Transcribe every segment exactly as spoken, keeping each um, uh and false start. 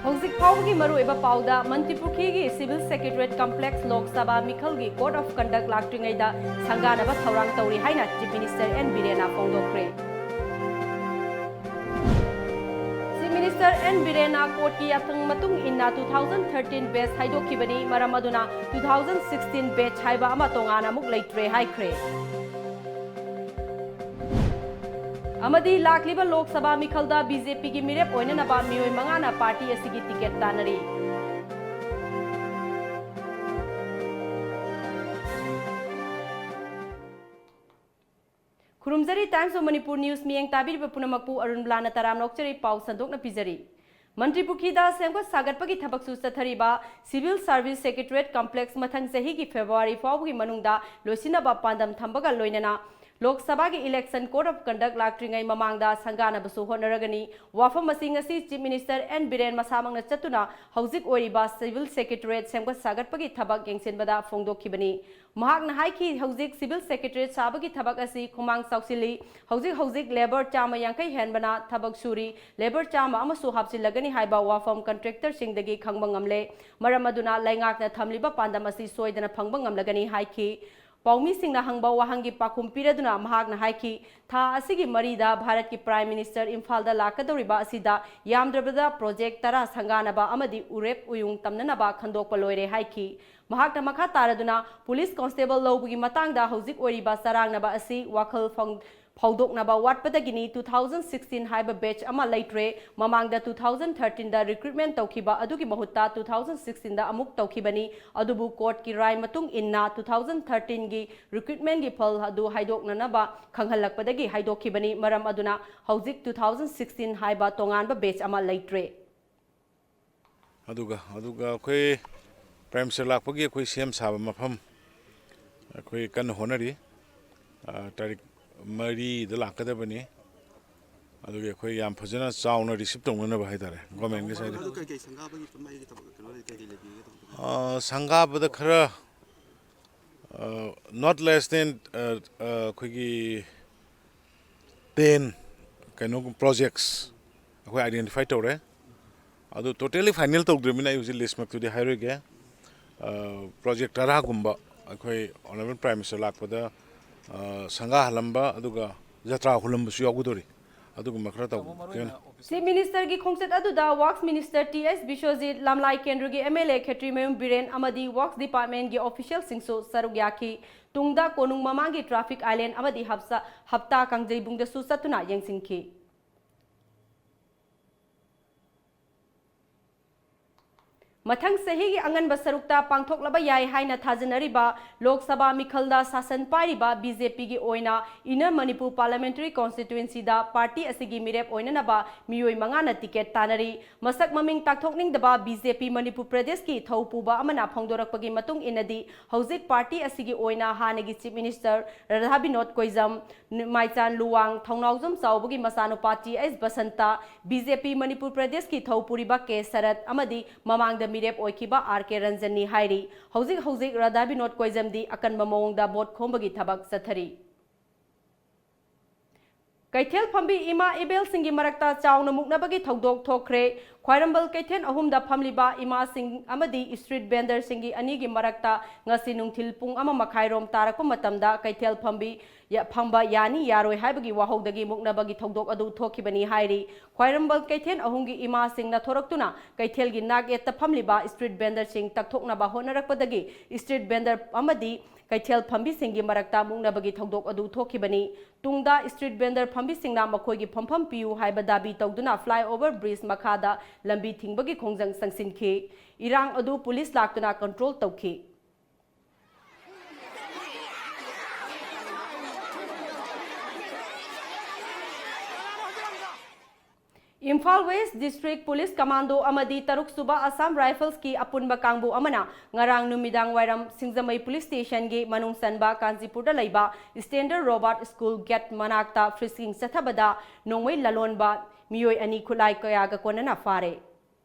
ꯍꯧꯖꯤꯛ ꯐꯥꯎꯕꯒꯤ ꯃꯔꯨꯑꯣꯏꯕ ꯄꯥꯎꯗ, ꯃꯟꯇ꯭ꯔꯤꯄꯨꯈ꯭ꯔꯤꯒꯤ Civil Secretariat Complex Lok Sabha ꯃꯤꯈꯜꯒꯤ Code of Conduct ꯂꯥꯛꯇ꯭ꯔꯤꯉꯩꯗ ꯁꯪꯒꯥꯅꯕ ꯊꯧꯔꯥꯡ ꯇꯧꯔꯤ ꯍꯥꯏꯅ Chief Minister ꯑꯦꯟ ꯕꯤꯔꯦꯟꯅ ꯐꯣꯡꯗꯣꯛꯈ꯭ꯔꯦ꯫ Chief Minister ꯑꯦꯟ ꯕꯤꯔꯦꯟꯅ courtꯀꯤ ꯌꯥꯊꯪ ꯃꯇꯨꯡ ꯏꯟꯅ two thousand thirteen batch ꯍꯥꯏꯗꯣꯛꯈꯤꯕꯅꯤ꯫ ꯃꯔꯝ ꯑꯗꯨꯅ two thousand sixteen batch ꯍꯥꯏꯕ ꯑꯃ ꯇꯣꯉꯥꯟꯅ ꯑꯃꯨꯛ ꯂꯩꯇ꯭ꯔꯦ ꯍꯥꯏꯈ꯭ꯔꯦ꯫ ꯑꯃꯗꯤ ꯂꯥꯛꯂꯤꯕ ꯂꯣꯛ ꯁꯚꯥ ꯃꯤꯈꯜꯗ ꯕꯤ ꯖꯦ ꯄꯤꯒꯤ ꯃꯤꯔꯦꯞ ꯑꯣꯏꯅꯅꯕ ꯃꯤꯑꯣꯏ ꯃꯉꯥꯅ party ꯑꯁꯤꯒꯤ ticket ꯇꯥꯟꯅꯔꯤ꯫ ꯈꯨꯔꯨꯝꯖꯔꯤ, Times of Manipur News ꯃꯤꯠꯌꯦꯡ ꯇꯥꯕꯤꯔꯤꯕ ꯄꯨꯝꯅꯃꯛꯄꯨ ꯑꯔꯨꯟꯕꯂꯥꯅ ꯇꯔꯥꯝꯅ ꯑꯣꯛꯆꯔꯤ꯫ ꯄꯥꯎ ꯁꯟꯗꯣꯛꯅ ꯄꯤꯖꯔꯤ꯫ ꯃꯟꯇ꯭ꯔꯤꯄꯨꯈ꯭ꯔꯤꯗ ꯁꯦꯝꯒꯠ ꯁꯥꯒꯠꯄꯒꯤ ꯊꯕꯛꯁꯨ ꯆꯠꯊꯔꯤꯕ Civil Service Secretariat Complex ꯃꯊꯪ ꯆꯍꯤꯒꯤ February ꯐꯥꯎꯕꯒꯤ ꯃꯅꯨꯡꯗ ꯂꯣꯏꯁꯤꯟꯅꯕ ꯄꯥꯟꯗꯝ ꯊꯝꯕꯒ ꯂꯣꯏꯅꯅ ꯂꯣꯛ ꯁꯚꯥꯒꯤ election Code of Conduct ꯂꯥꯛꯇ꯭ꯔꯤꯉꯩ ꯃꯃꯥꯡꯗ ꯁꯪꯒꯥꯅꯕꯁꯨ ꯍꯣꯠꯅꯔꯒꯅꯤ꯫ ꯋꯥꯐꯝ ꯑꯁꯤ ꯉꯁꯤ Chief Minister ꯑꯦꯟ ꯕꯤꯔꯦꯟ ꯃꯁꯥꯃꯛꯅ ꯆꯠꯇꯨꯅ ꯍꯧꯖꯤꯛ ꯑꯣꯏꯔꯤꯕ Civil Secretariat ꯁꯦꯝꯒꯠ ꯁꯥꯒꯠꯄꯒꯤ ꯊꯕꯛ ꯌꯦꯡꯁꯤꯟꯕꯗ ꯐꯣꯡꯗꯣꯛꯈꯤꯕꯅꯤ꯫ ꯃꯍꯥꯛꯅ ꯍꯥꯏꯈꯤ, ꯍꯧꯖꯤꯛ Civil Secretariat ꯁꯥꯕꯒꯤ ꯊꯕꯛ ꯑꯁꯤ ꯈꯨꯃꯥꯡ ꯆꯥꯎꯁꯤꯜꯂꯤ꯫ ꯍꯧꯖꯤꯛ ꯍꯧꯖꯤꯛ labour ꯆꯥꯝꯃ ꯌꯥꯡꯈꯩ ꯍꯦꯟꯕꯅ ꯊꯕꯛ ꯁꯨꯔꯤ꯫ Labour ꯆꯥꯝꯃ ꯑꯃꯁꯨ ꯍꯥꯞꯆꯤꯜꯂꯒꯅꯤ ꯍꯥꯏꯕ ꯋꯥꯐꯝ contractorꯁꯤꯡꯗꯒꯤ ꯈꯪꯕ ꯉꯝꯂꯦ꯫ ꯃꯔꯝ ꯑꯗꯨꯅ ꯂꯩꯉꯥꯛꯅ ꯊꯝꯂꯤꯕ ꯄꯥꯟꯗꯝ ꯑꯁꯤ ꯁꯣꯏꯗꯅ ꯐꯪꯕ ꯉꯝꯂꯒꯅꯤ ꯍꯥꯏꯈꯤ꯫ ꯄꯥꯎꯃꯤꯁꯤꯡꯅ ꯍꯪꯕ ꯋꯥꯍꯪꯒꯤ ꯄꯥꯎꯈꯨꯝ ꯄꯤꯔꯗꯨꯅ ꯃꯍꯥꯛꯅ ꯍꯥꯏꯈꯤ, ꯊꯥ ꯑꯁꯤꯒꯤ ꯃꯔꯤꯗ ꯚꯥꯔꯠꯀꯤ Prime Minister ꯏꯝꯐꯥꯜꯗ ꯂꯥꯛꯀꯗꯧꯔꯤꯕ ꯑꯁꯤꯗ ꯌꯥꯝꯗ꯭ꯔꯕꯗ project ꯇꯔꯥ ꯁꯪꯒꯥꯅꯕ ꯑꯃꯗꯤ ꯎꯔꯦꯞ ꯎꯌꯨꯡ ꯇꯝꯅꯅꯕ ꯈꯟꯗꯣꯛꯄ ꯂꯣꯏꯔꯦ ꯍꯥꯏꯈꯤ꯫ ꯃꯍꯥꯛꯅ ꯃꯈꯥ ꯇꯥꯔꯗꯨꯅ police constable ꯂꯧꯕꯒꯤ ꯃꯇꯥꯡꯗ ꯍꯧꯖꯤꯛ ꯑꯣꯏꯔꯤꯕ ꯆꯔꯥꯡꯅꯕ ꯑꯁꯤ ꯋꯥꯈꯜ ꯐꯪ-, ꯐꯥꯎꯗꯣꯛꯅꯕ ꯋꯥꯠꯄꯗꯒꯤꯅꯤ꯫ Two thousand sixteen ꯍꯥꯏꯕ batch ꯑꯃ ꯂꯩꯇ꯭ꯔꯦ꯫ ꯃꯃꯥꯡꯗ two thousand thirteen ꯗ recruitment ꯇꯧꯈꯤꯕ ꯑꯗꯨꯒꯤ ꯃꯍꯨꯠꯇ two thousand sixteen ꯗ ꯑꯃꯨꯛ ꯇꯧꯈꯤꯕꯅꯤ꯫ ꯑꯗꯨꯕꯨ courtꯀꯤ ꯔꯥꯏ ꯃꯇꯨꯡ ꯏꯟꯅ two thousand thirteen ꯒꯤ recruitment ꯀꯤ ꯐꯜ ꯑꯗꯨ ꯍꯥꯏꯗꯣꯛꯅꯅꯕ ꯈꯪꯍꯜꯂꯛꯄꯗꯒꯤ ꯍꯥꯏꯗꯣꯛꯈꯤꯕꯅꯤ꯫ ꯃꯔꯝ ꯑꯗꯨꯅ ꯍꯧꯖꯤꯛ two thousand sixteen ꯍꯥꯏꯕ ꯇꯣꯉꯥꯟꯕ batch ꯑꯃ ꯂꯩꯇ꯭ꯔꯦ꯫ ꯑꯗꯨꯒ, ꯑꯗꯨꯒ ꯑꯩꯈꯣꯏ Prime Minister ꯂꯥꯛꯄꯒꯤ ꯑꯩꯈꯣꯏ ꯁꯦꯝ ꯁꯥꯕ ꯃꯐꯝ ꯑꯩꯈꯣꯏ ꯀꯟꯅ ꯍꯣꯠꯅꯔꯤ꯫ ꯑ, ꯇꯥꯔꯤꯛ ꯃꯔꯤꯗ ꯂꯥꯛꯀꯗꯕꯅꯤ꯫ ꯑꯗꯨꯒꯤ ꯑꯩꯈꯣꯏ ꯌꯥꯝ ꯐꯖꯅ ꯆꯥꯎꯅ receive ꯇꯧꯅꯅꯕ ꯍꯥꯏꯇꯥꯔꯦ, government ꯀꯤ side ꯇꯒꯤ꯫ ꯑꯗꯨ ꯀꯩꯀꯩ ꯁꯪꯒꯥꯕꯒꯤ ꯃꯥꯒꯤ ꯊꯕꯛ ꯀꯩꯅꯣ ꯂꯩ, ꯀꯩꯀꯩ ꯂꯩꯕꯤꯒꯦ? ꯑ, ꯁꯪꯒꯥꯕꯗ ꯈꯔ, ꯑ, not less than, ꯑ, ꯑ, ꯑꯩꯈꯣꯏꯒꯤ ten ꯀꯩꯅꯣ projects ꯑꯩꯈꯣꯏ identify ꯇꯧꯔꯦ꯫ ꯑꯗꯨ totally final ꯇꯧꯗ꯭ꯔꯤꯕꯅꯤꯅ ꯑꯩ ꯍꯧꯖꯤꯛ ꯂꯤꯁꯃꯛꯇꯨꯗꯤ ꯍꯥꯏꯔꯣꯏꯒꯦ꯫ ꯄ꯭ꯔꯣꯖꯦꯛ ꯇꯔꯥꯒꯨꯝꯕ ꯑꯩꯈꯣꯏ ꯑꯣꯅꯔꯦꯕꯜ ꯄ꯭ꯔꯥꯏꯝ ꯃꯤꯅꯤꯁꯇꯔ ꯂꯥꯛꯄꯗ ꯁꯪꯒꯥꯍꯜꯂꯝꯕ ꯑꯗꯨꯒ ꯖꯇ꯭ꯔꯥ ꯍꯨꯜꯂꯝꯕꯁꯨ ꯌꯥꯎꯒꯗꯧꯔꯤ꯫ ꯑꯗꯨꯒꯨꯝꯕ ꯈꯔ ꯇꯧꯒꯦꯅ꯫ ꯆꯤꯐ ꯃꯤꯅꯤꯁꯇꯔꯒꯤ ꯈꯣꯡꯆꯠ ꯑꯗꯨꯗ ꯋꯥꯔꯛꯁ ꯃꯤꯅꯤꯁꯇꯔ ꯇꯤ ꯑꯦꯁ ꯕꯤꯁ꯭ꯋꯖꯤꯠ, ꯂꯝꯂꯥꯏ ꯀꯦꯟꯗ꯭ꯔꯒꯤ ꯑꯦꯝ ꯑꯦꯜ ꯑꯦ ꯈꯦꯇ꯭ꯔꯤꯃꯌꯨꯝ ꯕꯤꯔꯦꯟ ꯑꯃꯗꯤ ꯋꯥꯔꯛꯁ ꯗꯤꯄꯥꯔꯠꯃꯦꯟꯒꯤ ꯑꯣꯐꯤꯁꯤꯌꯦꯜꯁꯤꯡꯁꯨ ꯁꯔꯨꯛ ꯌꯥꯈꯤ꯫ ꯇꯨꯡꯗ ꯀꯣꯅꯨꯡ ꯃꯃꯥꯡꯒꯤ ꯇ꯭ꯔꯥꯐꯤꯛ ꯑꯥꯏꯂꯦꯟ ꯑꯃꯗꯤ ꯍꯞꯁ-, ꯍꯞꯇꯥ ꯀꯥꯡꯖꯩꯕꯨꯡꯗꯁꯨ ꯆꯠꯇꯨꯅ ꯌꯦꯡꯁꯤꯟꯈꯤ꯫ ꯃꯊꯪ ꯆꯍꯤꯒꯤ ꯑꯉꯟꯕ ꯁꯔꯨꯛꯇ ꯄꯥꯡꯊꯣꯛꯂꯕ ꯌꯥꯏ ꯍꯥꯏꯅ ꯊꯥꯖꯅꯔꯤꯕ ꯂꯣꯛ ꯁꯚꯥ ꯃꯤꯈꯜꯗ ꯁꯥꯁꯟ ꯄꯥꯏꯔꯤꯕ ꯕꯤ ꯖꯦ ꯄꯤꯒꯤ ꯑꯣꯏꯅ ꯏꯟꯅꯔ ꯃꯅꯤꯄꯨꯔ ꯄꯥꯔꯂꯤꯌꯥꯃꯦꯟꯇꯔꯤ ꯀꯣꯟꯁꯇꯤꯇ꯭ꯋꯦꯟꯁꯤꯗ ꯄꯥꯔꯇꯤ ꯑꯁꯤꯒꯤ ꯃꯤꯔꯦꯞ ꯑꯣꯏꯅꯅꯕ ꯃꯤꯑꯣꯏ ꯃꯉꯥꯅ ꯇꯤꯀꯦꯠ ꯇꯥꯟꯅꯔꯤ꯫ ꯃꯁꯛ ꯃꯃꯤꯡ ꯇꯥꯛꯊꯣꯛꯅꯤꯡꯗꯕ ꯕꯤ ꯖꯦ ꯄꯤ ꯃꯅꯤꯄꯨꯔ ꯄ꯭ꯔꯗꯦꯁꯀꯤ ꯊꯧ ꯄꯨꯕ ꯑꯃꯅ ꯐꯣꯡꯗꯣꯔꯛꯄꯒꯤ ꯃꯇꯨꯡ ꯏꯟꯅꯗꯤ, ꯍꯧꯖꯤꯛ ꯄꯥꯔꯇꯤ ꯑꯁꯤꯒꯤ ꯑꯣꯏꯅ ꯍꯥꯟꯅꯒꯤ ꯆꯤꯐ ꯃꯤꯅꯤꯁꯇꯔ ꯔꯥꯙꯥ ꯕꯤꯅꯣꯗ ꯀꯣꯏꯖꯝ, ꯃꯥꯏꯆꯥꯟ ꯂꯨꯋꯥꯡ, ꯊꯧꯅꯥꯎꯖꯝ ꯆꯥꯎꯕꯒꯤ ꯃꯆꯥꯅꯨꯄꯥ ꯇꯤ ꯑꯦꯁ ꯕꯁꯟꯇ, ꯕꯤ ꯖꯦ ꯄꯤ ꯃꯅꯤꯄꯨꯔ ꯄ꯭ꯔꯗꯦꯁꯀꯤ ꯊꯧ ꯄꯨꯔꯤꯕ ꯀꯦ ꯁꯔꯠ ꯑꯃꯗꯤ ꯃꯃꯥꯡꯗ ꯃꯤꯔꯦꯞ ꯑꯣꯏꯈꯤꯕ ꯑꯥꯔ ꯀꯦ ꯔꯟꯖꯟꯅꯤ ꯍꯥꯏꯔꯤ꯫ ꯍꯧꯖꯤꯛ ꯍꯧꯖꯤꯛ ꯔꯥꯙꯥ ꯕꯤꯅꯣꯗ ꯀꯣꯏꯖꯝꯗꯤ ꯑꯀꯟꯕ ꯃꯑꯣꯡꯗ ꯚꯣꯠ ꯈꯣꯝꯕꯒꯤ ꯊꯕꯛ ꯆꯠꯊꯔꯤ꯫ ꯀꯩꯊꯦꯜ ꯐꯝꯕꯤ ꯏꯃꯥ ꯏꯕꯦꯜꯁꯤꯡꯒꯤ ꯃꯔꯛꯇ ꯆꯥꯎꯅ ꯃꯨꯛꯅꯕꯒꯤ ꯊꯧꯗꯣꯛ ꯊꯣꯛꯈ꯭ꯔꯦ꯫ ꯈ꯭ꯋꯥꯏꯔꯝꯕꯟ ꯀꯩꯊꯦꯜ ꯑꯍꯨꯝꯗ ꯐꯝꯂꯤꯕ ꯏꯃꯥꯁꯤꯡ ꯑꯃꯗꯤ ꯁ꯭ꯇ꯭ꯔꯤꯠ ꯚꯦꯟꯗꯔꯁꯤꯡꯒꯤ ꯑꯅꯤꯒꯤ ꯃꯔꯛꯇ ꯉꯁꯤ ꯅꯨꯡꯊꯤꯜ ꯄꯨꯡ ꯑꯃ ꯃꯈꯥꯏꯔꯣꯝ ꯇꯥꯔꯛꯄ ꯃꯇꯝꯗ ꯀꯩꯊꯦꯜ ꯐꯝꯕꯤ ꯌ-, ꯐꯝꯕ ꯌꯥꯅꯤ ꯌꯥꯔꯣꯏ ꯍꯥꯏꯕꯒꯤ ꯋꯥꯍꯧꯗꯒꯤ ꯃꯨꯛꯅꯕꯒꯤ ꯊꯧꯗꯣꯛ ꯑꯗꯨ ꯊꯣꯛꯈꯤꯕꯅꯤ ꯍꯥꯏꯔꯤ꯫ ꯈ꯭ꯋꯥꯏꯔꯝꯕꯟ ꯀꯩꯊꯦꯜ ꯑꯍꯨꯝꯒꯤ ꯏꯃꯥꯁꯤꯡꯅ ꯊꯣꯔꯛꯇꯨꯅ ꯀꯩꯊꯦꯜꯒꯤ ꯅꯥꯛ ꯌꯦꯠꯇ ꯐꯝꯂꯤꯕ ꯁ꯭ꯇ꯭ꯔꯤꯠ ꯚꯦꯟꯗꯔꯁꯤꯡ ꯇꯛꯊꯣꯛꯅꯕ ꯍꯣꯠꯅꯔꯛꯄꯗꯒꯤ ꯁ꯭ꯇ꯭ꯔꯤꯠ ꯚꯦꯟꯗꯔ ꯑꯃꯗꯤ ꯀꯩꯊꯦꯜ ꯐꯝꯕꯤꯁꯤꯡꯒꯤ ꯃꯔꯛꯇ ꯃꯨꯛꯅꯕꯒꯤ ꯊꯧꯗꯣꯛ ꯑꯗꯨ ꯊꯣꯛꯈꯤꯕꯅꯤ꯫ ꯇꯨꯡꯗ ꯁ꯭ꯇ꯭ꯔꯤꯠ ꯚꯦꯟꯗꯔ ꯐꯝꯕꯤꯁꯤꯡꯅ ꯃꯈꯣꯏꯒꯤ ꯐꯝꯐꯝ ꯄꯤꯌꯨ ꯍꯥꯏꯕ ꯗꯥꯕꯤ ꯇꯧꯗꯨꯅ ꯐ꯭ꯂꯥꯏꯑꯣꯚꯔ ꯕ꯭ꯔꯤꯖ ꯃꯈꯥꯗ ꯂꯝꯕꯤ ꯊꯤꯡꯕꯒꯤ ꯈꯣꯡꯖꯪ ꯆꯪꯁꯤꯟꯈꯤ꯫ ꯏꯔꯥꯡ ꯑꯗꯨ ꯄꯨꯂꯤꯁ ꯂꯥꯛꯇꯨꯅ ꯀꯟꯇ꯭ꯔꯣꯜ ꯇꯧꯈꯤ꯫ Imphal west district police commando ꯑꯃꯗꯤ ꯇꯔꯨꯛꯁꯨꯕ ꯑꯁꯥꯝ ꯔꯥꯏꯐꯜꯁꯀꯤ ꯑꯄꯨꯟꯕ ꯀꯥꯡꯕꯨ ꯑꯃꯅ ꯉꯔꯥꯡ ꯅꯨꯃꯤꯗꯥꯡ ꯋꯥꯏꯔꯝ ꯁꯤꯡꯖꯃꯩ ꯄꯨꯂꯤꯁ ꯁ꯭ꯇꯦꯁꯟꯒꯤ ꯃꯅꯨꯡ ꯆꯟꯕ ꯀꯥꯟꯆꯤꯄꯨꯔꯗ ꯂꯩꯕ ꯁ꯭ꯇꯦꯟꯗꯔ ꯔꯣꯕꯥꯔꯠ ꯁ꯭ꯀꯨꯜ ꯒꯦꯠ ꯃꯅꯥꯛꯇ ꯐ꯭ꯔꯤꯁꯀꯤꯡ ꯆꯠꯊꯕꯗ ꯅꯣꯡꯃꯩ ꯂꯂꯣꯟꯕ ꯃꯤꯑꯣꯏ ꯑꯅꯤ ꯈꯨꯠꯂꯥꯏ ꯀꯌꯥꯒ ꯀꯣꯟꯅꯅ ꯐꯥꯔꯦ꯫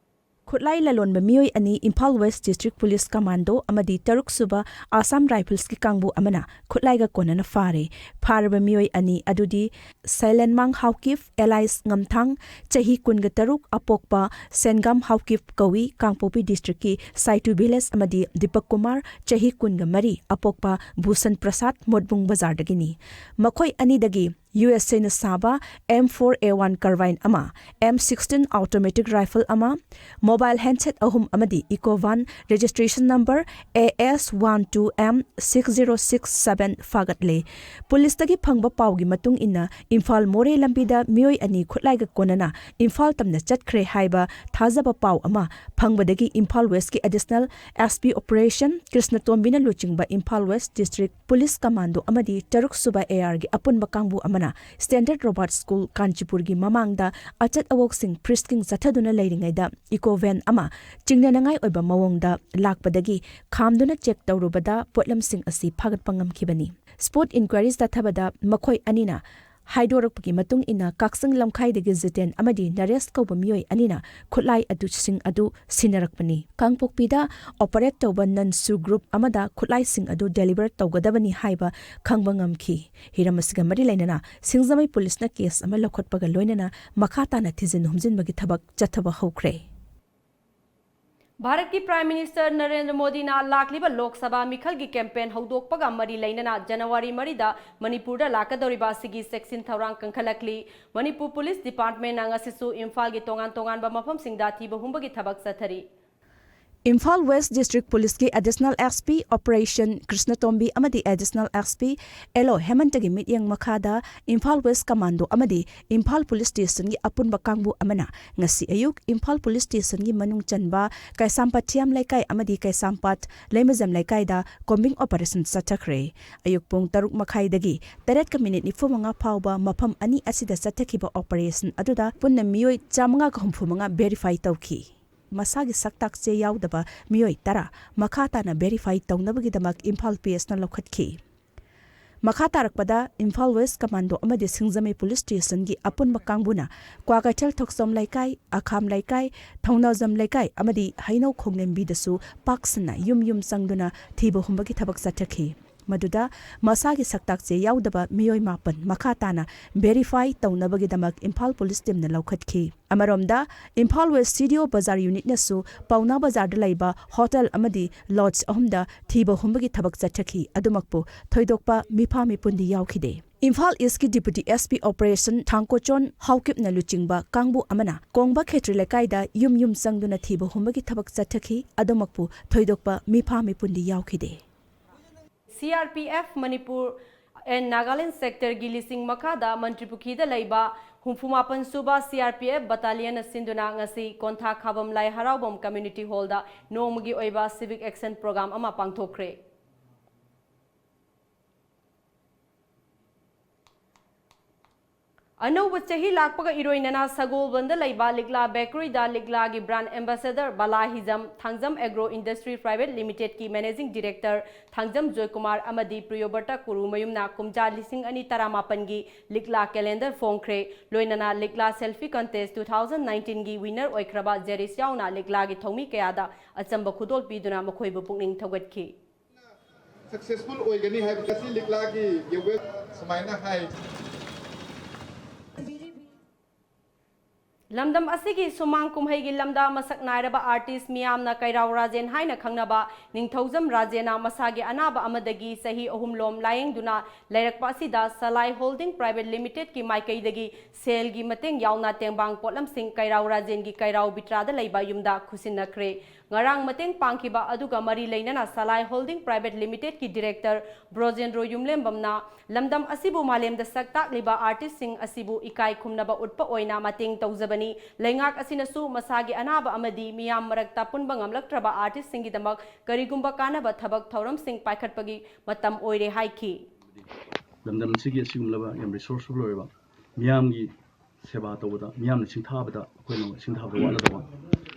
ꯈꯨꯠꯂꯥꯏ ꯂꯂꯣꯟꯕ ꯃꯤꯑꯣꯏ ꯑꯅꯤ Imphal west district police commando ꯑꯃꯗꯤ ꯇꯔꯨꯛ ꯁꯨꯕ ꯑꯁꯥꯝ ꯔꯥꯏꯐꯜꯁꯀꯤ ꯀꯥꯡꯕꯨ ꯑꯃꯅ ꯈꯨꯠꯂꯥꯏꯒ ꯀꯣꯟꯅꯅ ꯐꯥꯔꯦ꯫ ꯐꯥꯔꯕ ꯃꯤꯑꯣꯏ ꯑꯅꯤ ꯑꯗꯨꯗꯤ ꯁꯩꯂꯦꯟꯃꯥꯡ ꯍꯥꯎꯀꯤꯞ ꯑꯦꯂꯥꯏꯁ ꯉꯝꯊꯥꯡ, ꯆꯍꯤ ꯀꯨꯟꯒ ꯇꯔꯨꯛ, ꯑꯄꯣꯛꯄ ꯁꯦꯟꯒꯥꯝ ꯍꯥꯎꯀꯤꯞ ꯀꯧꯏ, ꯀꯥꯡꯄꯣꯛꯄꯤ ꯗꯤꯁꯇ꯭ꯔꯤꯛꯀꯤ ꯁꯥꯏꯇꯨ ꯚꯤꯂꯦꯖ, ꯑꯃꯗꯤ ꯗꯤꯄꯛ ꯀꯨꯃꯥꯔ, ꯆꯍꯤ ꯀꯨꯟꯒ ꯃꯔꯤ, ꯑꯄꯣꯛꯄ ꯚꯨꯁꯟ ꯄ꯭ꯔꯁꯥꯗ, ꯃꯣꯠꯕꯨꯡ ꯕꯖꯥꯔꯗꯒꯤꯅꯤ꯫ ꯃꯈꯣꯏ ꯑꯅꯤꯗꯒꯤ ꯌꯨ ꯑꯦꯁ ꯑꯦꯅ ꯁꯥꯕ ꯑꯦꯝ ꯐꯣꯔ ꯑꯦ ꯋꯥꯟ carbine ꯑꯃ, ꯑꯦꯝ ꯁꯤꯛꯁꯇꯤꯟ automatic rifle ꯑꯃ, mobile handset ꯑꯍꯨꯝ ꯑꯃꯗꯤ eco van registration number A S one two M six zero six seven ꯐꯥꯒꯠꯂꯦ꯫ ꯄꯨꯂꯤꯁꯇꯒꯤ ꯐꯪꯕ ꯄꯥꯎꯒꯤ ꯃꯇꯨꯡ ꯏꯟꯅ, ꯏꯝꯐꯥꯜ ꯃꯣꯔꯦ ꯂꯝꯕꯤꯗ ꯃꯤꯑꯣꯏ ꯑꯅꯤ ꯈꯨꯠꯂꯥꯏꯒ ꯀꯣꯟꯅꯅ ꯏꯝꯐꯥꯜ ꯇꯝꯅ ꯆꯠꯈ꯭ꯔꯦ ꯍꯥꯏꯕ ꯊꯥꯖꯕ ꯄꯥꯎ ꯑꯃ ꯐꯪꯕꯗꯒꯤ ꯏꯝꯐꯥꯜ ꯋꯦꯁꯀꯤ ꯑꯦꯗꯤꯁꯅꯦꯜ ꯑꯦꯁ ꯄꯤ ꯑꯣꯄꯔꯦꯁꯟ ꯀ꯭ꯔꯤꯁꯅꯇꯣꯝꯕꯤꯅ ꯂꯨꯆꯤꯡꯕ Imphal west district police commando ꯑꯃꯗꯤ ꯇꯔꯨꯛ ꯁꯨꯕ ꯑꯦ ꯑꯥꯔꯒꯤ ꯑꯄꯨꯟꯕ ꯀꯥꯡꯕꯨ ꯑꯃꯅ ꯁ꯭ꯇꯦꯟꯗꯔꯗ ꯔꯣꯕꯥꯔꯠ ꯁ꯭ꯀꯨꯜ, ꯀꯥꯟꯆꯤꯄꯨꯔꯒꯤ ꯃꯃꯥꯡꯗ ꯑꯆꯠ ꯑꯋꯣꯛꯁꯤꯡ ꯐ꯭ꯔꯤꯁꯀꯤꯡ ꯆꯠꯊꯗꯨꯅ ꯂꯩꯔꯤꯉꯩꯗ ꯏꯀꯣ ꯚꯦꯟ ꯑꯃ ꯆꯤꯡꯅꯅꯉꯥꯏ ꯑꯣꯏꯕ ꯃꯑꯣꯡꯗ ꯂꯥꯛꯄꯗꯒꯤ ꯈꯥꯝꯗꯨꯅ ꯆꯦꯛ ꯇꯧꯔꯨꯕꯗ ꯄꯣꯠꯂꯝꯁꯤꯡ ꯑꯁꯤ ꯐꯥꯒꯠꯄ ꯉꯝꯈꯤꯕꯅꯤ꯫ ꯁ꯭ꯄꯣꯠ ꯏꯟꯀ꯭ꯋꯥꯏꯔꯤ ꯆꯠꯊꯕꯗ ꯃꯈꯣꯏ ꯑꯅꯤꯅ ꯍꯥꯏꯗꯣꯔꯛꯄꯒꯤ ꯃꯇꯨꯡ ꯏꯟꯅ, ꯀꯛꯆꯤꯡ ꯂꯝꯈꯥꯏꯗꯒꯤ ꯖꯤꯇꯦꯟ ꯑꯃꯗꯤ ꯅꯔꯦꯁ ꯀꯧꯕ ꯃꯤꯑꯣꯏ ꯑꯅꯤꯅ ꯈꯨꯠꯂꯥꯏ ꯑꯗꯨꯁꯤꯡ ꯑꯗꯨ ꯁꯤꯟꯅꯔꯛꯄꯅꯤ꯫ ꯀꯥꯡꯄꯣꯛꯄꯤꯗ ꯑꯣꯄꯔꯦꯠ ꯇꯧꯕ ꯅꯟꯁꯨ ꯒ꯭ꯔꯨꯞ ꯑꯃꯗ ꯈꯨꯠꯂꯥꯏꯁꯤꯡ ꯑꯗꯨ ꯗꯦꯂꯤꯚꯔ ꯇꯧꯒꯗꯕꯅꯤ ꯍꯥꯏꯕ ꯈꯪꯕ ꯉꯝꯈꯤ꯫ ꯍꯤꯔꯝ ꯑꯁꯤꯒ ꯃꯔꯤ ꯂꯩꯅꯅ ꯁꯤꯡꯖꯃꯩ ꯄꯨꯂꯤꯁꯅ ꯀꯦꯁ ꯑꯃ ꯂꯧꯈꯠꯄꯒ ꯂꯣꯏꯅꯅ ꯃꯈꯥ ꯇꯥꯅ ꯊꯤꯖꯤꯟ ꯍꯨꯝꯖꯤꯟꯕꯒꯤ ꯊꯕꯛ ꯆꯠꯊꯕ ꯍꯧꯈ꯭ꯔꯦ꯫ ꯚꯥꯔꯠꯀꯤ ꯄ꯭ꯔꯥꯏꯝ ꯃꯤꯅꯤꯁꯇꯔ ꯅꯔꯦꯟꯗ꯭ꯔ ꯃꯣꯗꯤꯅ ꯂꯥꯛꯂꯤꯕ ꯂꯣꯛ ꯁꯚꯥ ꯃꯤꯈꯜꯒꯤ ꯀꯦꯝꯄꯦꯟ ꯍꯧꯗꯣꯛꯄꯒ ꯃꯔꯤ ꯂꯩꯅꯅ ꯖꯅꯋꯥꯔꯤ ꯃꯔꯤꯗ ꯃꯅꯤꯄꯨꯔꯗ ꯂꯥꯛꯀꯗꯧꯔꯤꯕ ꯑꯁꯤꯒꯤ ꯆꯦꯛꯁꯤꯟ ꯊꯧꯔꯥꯡ ꯀꯟꯈꯠꯂꯛꯂꯤ꯫ ꯃꯅꯤꯄꯨꯔ ꯄꯨꯂꯤꯁ ꯗꯤꯄꯥꯔꯠꯃꯦꯟꯅ ꯉꯁꯤꯁꯨ ꯏꯝꯐꯥꯜꯒꯤ ꯇꯣꯉꯥꯟ ꯇꯣꯉꯥꯟꯕ ꯃꯐꯝꯁꯤꯡꯗ ꯊꯤꯕ ꯍꯨꯝꯕꯒꯤ ꯊꯕꯛ ꯆꯠꯊꯔꯤ꯫ ꯏꯝꯐꯥꯜ ꯋꯦꯁ ꯗꯤꯁꯇ꯭ꯔꯤꯛ ꯄꯨꯂꯤꯁꯀꯤ ꯑꯦꯗꯤꯁꯅꯦꯜ ꯑꯦꯁ ꯄꯤ ꯑꯣꯄꯔꯦꯁꯟ ꯀ꯭ꯔꯤꯁꯅꯇꯣꯝꯕꯤ ꯑꯃꯗꯤ ꯑꯦꯗꯤꯁꯅꯦꯜ ꯑꯦꯁ ꯄꯤ ꯑꯦꯜ ꯑꯣ ꯍꯦꯃꯟꯇꯒꯤ ꯃꯤꯠꯌꯦꯡ ꯃꯈꯥꯗ ꯏꯝꯐꯥꯜ ꯋꯦꯁ ꯀꯃꯥꯟꯗꯣ ꯑꯃꯗꯤ ꯏꯝꯐꯥꯜ ꯄꯨꯂꯤꯁ ꯁ꯭ꯇꯦꯁꯟꯒꯤ ꯑꯄꯨꯟꯕ ꯀꯥꯡꯕꯨ ꯑꯃꯅ ꯉꯁꯤ ꯑꯌꯨꯛ ꯏꯝꯐꯥꯜ ꯄꯨꯂꯤꯁ ꯁ꯭ꯇꯦꯁꯟꯒꯤ ꯃꯅꯨꯡ ꯆꯟꯕ ꯀꯩꯁꯥꯝꯄꯥꯠ ꯊꯤꯌꯥꯝ ꯂꯩꯀꯥꯏ ꯑꯃꯗꯤ ꯀꯩꯁꯥꯝꯄꯥꯠ ꯂꯩꯃꯖꯝ ꯂꯩꯀꯥꯏꯗ ꯀꯣꯝꯕꯤꯡ ꯑꯣꯄꯔꯦꯁꯟ ꯆꯠꯊꯈ꯭ꯔꯦ꯫ ꯑꯌꯨꯛ ꯄꯨꯡ ꯇꯔꯨꯛ ꯃꯈꯥꯏꯗꯒꯤ ꯇꯔꯦꯠꯀ ꯃꯤꯅꯤꯠ ꯅꯤꯐꯨ ꯃꯉꯥ ꯐꯥꯎꯕ ꯃꯐꯝ ꯑꯅꯤ ꯑꯁꯤꯗ ꯆꯠꯊꯈꯤꯕ ꯑꯣꯄꯔꯦꯁꯟ ꯑꯗꯨꯗ ꯄꯨꯟꯅ ꯃꯤꯑꯣꯏ ꯆꯥꯃꯉꯥꯒ ꯍꯨꯝꯐꯨ ꯃꯉꯥ ꯚꯦꯔꯤꯐꯥꯏ ꯇꯧꯈꯤ꯫ ꯃꯁꯥꯒꯤ ꯁꯛꯇꯥꯛ ꯆꯦ ꯌꯥꯎꯗꯕ ꯃꯤꯑꯣꯏ ꯇꯔꯥ ꯃꯈꯥ ꯇꯥꯅ ꯚꯦꯔꯤꯐꯥꯏ ꯇꯧꯅꯕꯒꯤꯗꯃꯛ ꯏꯝꯐꯥꯜ ꯄꯤ ꯑꯦꯁꯅ ꯂꯧꯈꯠꯈꯤ꯫ ꯃꯈꯥ ꯇꯥꯔꯛꯄꯗ ꯏꯝꯐꯥꯜ ꯋꯦꯁ ꯀꯃꯥꯟꯗꯣ ꯑꯃꯗꯤ ꯁꯤꯡꯖꯃꯩ ꯄꯨꯂꯤꯁ ꯁ꯭ꯇꯦꯁꯟꯒꯤ ꯑꯄꯨꯟꯕ ꯀꯥꯡꯕꯨꯅ ꯀ꯭ꯋꯥꯀꯩꯊꯦꯜ ꯊꯣꯛꯆꯣꯝ ꯂꯩꯀꯥꯏ, ꯑꯈꯥꯝ ꯂꯩꯀꯥꯏ, ꯊꯧꯅꯥꯖꯝ ꯂꯩꯀꯥꯏ ꯑꯃꯗꯤ ꯍꯩꯅꯧ ꯈꯣꯡꯂꯦꯝꯕꯤꯗꯁꯨ ꯄꯥꯛ ꯁꯟꯅ ꯌꯨꯝ ꯌꯨꯝ ꯆꯪꯗꯨꯅ ꯊꯤꯕ ꯍꯨꯝꯕꯒꯤ ꯊꯕꯛ ꯆꯠꯊꯈꯤ꯫ ꯃꯗꯨꯗ ꯃꯁꯥꯒꯤ ꯁꯛꯇꯥꯛ ꯆꯦ ꯌꯥꯎꯗꯕ ꯃꯤꯑꯣꯏ ꯃꯥꯄꯟ ꯃꯈꯥ ꯇꯥꯅ verify ꯇꯧꯅꯕꯒꯤꯗꯃꯛ ꯏꯝꯐꯥꯜ ꯄꯨꯂꯤꯁ ꯇꯤꯝꯅ ꯂꯧꯈꯠꯈꯤ꯫ ꯑꯃꯔꯣꯝꯗ, ꯏꯝꯐꯥꯜ ꯋꯦꯁ ꯁꯤ ꯗꯤ ꯑꯣ ꯕꯖꯥꯔ ꯌꯨꯅꯤꯠꯅꯁꯨ ꯄꯥꯎꯅꯥ ꯕꯖꯥꯔꯗ ꯂꯩꯕ ꯍꯣꯇꯦꯜ ꯑꯃꯗꯤ ꯂꯣꯗꯖ ꯑꯍꯨꯝꯗ ꯊꯤꯕ ꯍꯨꯝꯕꯒꯤ ꯊꯕꯛ ꯆꯠꯊꯈꯤ꯫ ꯑꯗꯨꯃꯛꯄꯨ ꯊꯣꯏꯗꯣꯛꯄ ꯃꯤꯐꯥ ꯃꯤꯄꯨꯟꯗꯤ ꯌꯥꯎꯈꯤꯗꯦ꯫ ꯏꯝꯐꯥꯜ ꯏꯁꯀꯤ ꯗꯤꯄꯨꯇꯤ ꯑꯦꯁ ꯄꯤ ꯑꯣꯄꯔꯦꯁꯟ ꯊꯥꯡꯀꯣꯆꯣꯟ ꯍꯥꯎꯀꯤꯞꯅ ꯂꯨꯆꯤꯡꯕ ꯀꯥꯡꯕꯨ ꯑꯃꯅ ꯀꯣꯡꯕ ꯈꯦꯇ꯭ꯔꯤ ꯂꯩꯀꯥꯏꯗ ꯌꯨꯝ ꯌꯨꯝ ꯆꯪꯗꯨꯅ ꯊꯤꯕ ꯍꯨꯝꯕꯒꯤ ꯊꯕꯛ ꯆꯠꯊꯈꯤ꯫ ꯑꯗꯨꯃꯛꯄꯨ ꯊꯣꯏꯗꯣꯛꯄ ꯃꯤꯐꯥ ꯃꯤꯄꯨꯟꯗꯤ ꯌꯥꯎꯈꯤꯗꯦ꯫ C R P F Manipur and Nagaland ꯁꯦꯛꯇꯔꯒꯤ ꯂꯤꯁꯤꯡ ꯃꯈꯥꯗ ꯃꯟꯇ꯭ꯔꯤꯄꯨꯈ꯭ꯔꯤꯗ ꯂꯩꯕ ꯍꯨꯝꯐꯨ ꯃꯥꯄꯟ ꯁꯨꯕ ꯁꯤ ꯑꯥꯔ ꯄꯤ ꯑꯦꯐ ꯕꯠꯇꯥꯂꯤꯌꯟꯅ ꯁꯤꯟꯗꯨꯅ ꯉꯁꯤ ꯀꯣꯟꯊꯥ ꯈꯥꯕꯝ ꯂꯥꯏ ꯍꯔꯥꯎꯕꯝ ꯀꯝꯃ꯭ꯌꯨꯅꯤꯇꯤ ꯍꯣꯜꯗ ꯅꯣꯡꯃꯒꯤ ꯑꯣꯏꯕ ꯁꯤꯚꯤꯛ ꯑꯦꯛꯁꯟ ꯄ꯭ꯔꯣꯒ꯭ꯔꯥꯝ ꯑꯃ ꯄꯥꯡꯊꯣꯛꯈ꯭ꯔꯦ꯫ ꯑꯅꯧꯕ ꯆꯍꯤ ꯂꯥꯛꯄꯒ ꯏꯔꯣꯏꯅꯅ ꯁꯒꯣꯜꯕꯟꯗ ꯂꯩꯕ ꯂꯤꯛꯂꯥ ꯕꯦꯀꯔꯤꯗ ꯂꯤꯛꯂꯥꯒꯤ brand ambassador Bala Hijam, Thangjam agro industry private ꯂꯤꯃꯤꯇꯦꯗꯀꯤ ꯃꯦꯅꯦꯖꯤꯡ ꯗꯤꯔꯦꯛꯇꯔ ꯊꯥꯡꯖꯝ ꯖꯣꯏꯀꯨꯃꯥꯔ ꯑꯃꯗꯤ ꯄ꯭ꯔꯤꯌꯣꯕ꯭ꯔꯇ ꯀꯨꯔꯨꯃꯌꯨꯝꯅ ꯀꯨꯝꯖꯥ ꯂꯤꯁꯤꯡ ꯑꯅꯤ ꯇꯔꯥꯃꯥꯄꯟꯒꯤ ꯂꯤꯛꯂꯥ ꯀꯦꯂꯦꯟꯗꯔ ꯐꯣꯡꯈ꯭ꯔꯦ꯫ ꯂꯣꯏꯅꯅ ꯂꯤꯛꯂꯥ selfie ꯀꯟꯇꯦꯁ two thousand nineteenꯒꯤ winner ꯑꯣꯏꯈ꯭ꯔꯕ Jeris ꯌꯥꯎꯅ ꯂꯤꯛꯂꯥꯒꯤ ꯊꯧꯃꯤ ꯀꯌꯥꯗ ꯑꯆꯝꯕ ꯈꯨꯗꯣꯜ ꯄꯤꯗꯨꯅ ꯃꯈꯣꯏꯕꯨ ꯄꯨꯛꯅꯤꯡ ꯊꯧꯒꯠꯈꯤ꯫ ꯁꯛꯁꯦꯁꯐꯨꯜ ꯑꯣꯏꯒꯅꯤ ꯍꯥꯏꯕ ꯉꯁꯤ ꯂꯤꯛꯂꯥꯒꯤ ꯌꯦꯋꯦ ꯁꯨꯃꯥꯏꯅ ꯍꯥꯏ꯫ ꯂꯝꯗꯝ ꯑꯁꯤꯒꯤ ꯁꯨꯃꯥꯡ ꯀꯨꯝꯍꯩꯒꯤ ꯂꯝꯗ ꯃꯁꯛ ꯅꯥꯏꯔꯕ ꯑꯥꯔꯇꯤꯁ ꯃꯤꯌꯥꯝꯅ ꯀꯩꯔꯥꯎ ꯔꯥꯖꯦꯟ ꯍꯥꯏꯅ ꯈꯪꯅꯕ ꯅꯤꯡꯊꯧꯖꯝ ꯔꯥꯖꯦꯟꯅ ꯃꯁꯥꯒꯤ ꯑꯅꯥꯕ ꯑꯃꯗꯒꯤ ꯆꯍꯤ ꯑꯍꯨꯝ ꯂꯣꯝ ꯂꯥꯌꯦꯡꯗꯨꯅ ꯂꯩꯔꯛꯄ ꯑꯁꯤꯗ ꯁꯂꯥꯏ ꯍꯣꯜꯗꯤꯡ ꯄ꯭ꯔꯥꯏꯚꯦꯠ ꯂꯤꯃꯤꯇꯦꯗꯀꯤ ꯃꯥꯏꯀꯩꯗꯒꯤ ꯁꯦꯜꯒꯤ ꯃꯇꯦꯡ ꯌꯥꯎꯅ ꯇꯦꯡꯕꯥꯡ ꯄꯣꯠꯂꯝꯁꯤꯡ ꯀꯩꯔꯥꯎ ꯔꯥꯖꯦꯟꯒꯤ ꯀꯩꯔꯥꯎ ꯕꯤꯇ꯭ꯔꯥꯗ ꯂꯩꯕ ꯌꯨꯝꯗ ꯈꯨꯠꯁꯤꯟꯅꯈ꯭ꯔꯦ꯫ ꯉꯔꯥꯡ ꯃꯇꯦꯡ ꯄꯥꯡꯈꯤꯕ ꯑꯗꯨꯒ ꯃꯔꯤ ꯂꯩꯅꯅ ꯁꯂꯥꯏ ꯍꯣꯜꯗꯤꯡ ꯄ꯭ꯔꯥꯏꯚꯦꯠ ꯂꯤꯃꯤꯇꯦꯗꯀꯤ ꯗꯤꯔꯦꯛꯇꯔ ꯕ꯭ꯔꯣꯖꯦꯟꯗ꯭ꯔꯣ ꯌꯨꯝꯂꯦꯝꯕꯝꯅ ꯂꯝꯗꯝ ꯑꯁꯤꯕꯨ ꯃꯥꯂꯦꯝꯗ ꯁꯛ ꯇꯥꯛꯂꯤꯕ ꯑꯥꯔꯇꯤꯁꯁꯤꯡ ꯑꯁꯤꯕꯨ ꯏꯀꯥꯏ ꯈꯨꯝꯅꯕ ꯎꯠꯄ ꯑꯣꯏꯅ ꯃꯇꯦꯡ ꯇꯧꯖꯕꯅꯤ꯫ ꯂꯩꯉꯥꯛ ꯑꯁꯤꯅꯁꯨ ꯃꯁꯥꯒꯤ ꯑꯅꯥꯕ ꯑꯃꯗꯤ ꯃꯤꯌꯥꯝ ꯃꯔꯛꯇ ꯄꯨꯟꯕ ꯉꯝꯂꯛꯇ꯭ꯔꯕ ꯑꯥꯔꯇꯤꯁꯁꯤꯡꯒꯤꯗꯃꯛ ꯀꯔꯤꯒꯨꯝꯕ ꯀꯥꯟꯅꯕ ꯊꯕꯛ ꯊꯧꯔꯝꯁꯤꯡ ꯄꯥꯏꯈꯠꯄꯒꯤ ꯃꯇꯝ ꯑꯣꯏꯔꯦ ꯍꯥꯏꯈꯤ꯫ ꯂꯝꯗꯝ ꯑꯁꯤꯒꯤ ꯑꯁꯤꯒꯨꯝꯂꯕ ꯌꯥꯝ ꯔꯤꯁꯣꯔꯁꯐꯨꯜ ꯑꯣꯏꯔꯕ ꯃꯤꯌꯥꯝꯒꯤ ꯁꯦꯕꯥ ꯇꯧꯕꯗ, ꯃꯤꯌꯥꯝꯅ ꯁꯤꯡꯊꯥꯕꯗ ꯑꯩꯈꯣꯏꯅ ꯁꯤꯡꯊꯥꯕꯗ ꯋꯥꯠꯂꯗꯕ